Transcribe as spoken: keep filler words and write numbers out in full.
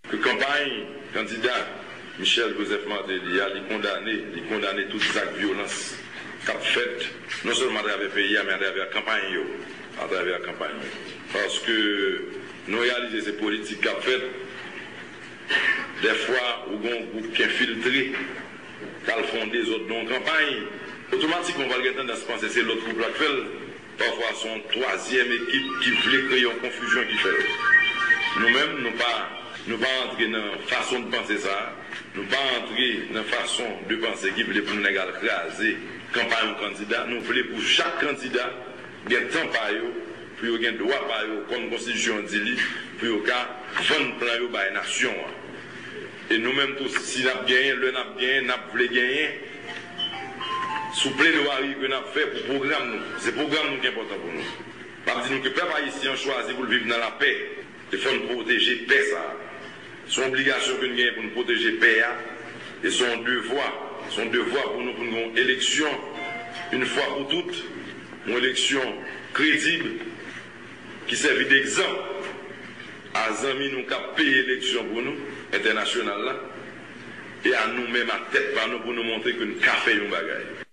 Ke kanpay kandida Michel Joseph Martelly a, li kondane, li kondane tout zak vyolans k ap fèt, non sèlman atravè peyi a, men atravè kanpay yo, atravè kanpay yo. Paske nou reyalize se politik k ap fèt, dèfwa ou gen yon gwoup k enfiltre, k al fè yon dezòd nan yon kanpay, otomatikman w pral gen tandans panse se lòt gwoup la k fè l. Pafwa se yon twazyèm ekip ki vle kreye yon konfizyon ki fè l. Nou menm, nou pa, nou pa antre nan fason de panse sa a. Nou pa antre nan fason de panse ki vle pou nèg al kraze kanpay yon kandida. Nou vle pou chak kandida gen tan pa yo, pou yo gen dwa pa yo, kòm konstitisyon an di li, pou yo ka vann plan yo bay nasyon an. E nou menm tou, si n ap genyen, lè n ap genyen, n ap vle genyen, sou pledwayi ke n ap fè pou pwogram nou. Se pwogram nou ki enpòtan pou nou. M ap di nou ke pèp ayisyen an chwazi pou l viv nan lapè. E fò n pwoteje pè sa a. Se yon obligasyon ke n genyen pou n pwoteje pè a. E se yon devwa. Se yon devwa pou nou pou n gen yon eleksyon, yon fwa pou tout, yon eleksyon kredib, ki sèvi degzanp a zanmi nou k ap peye eleksyon pou nou, entènasyonal la, e a nou menm ak tèt pa nou pou nou montre ke n ka fè yon bagay.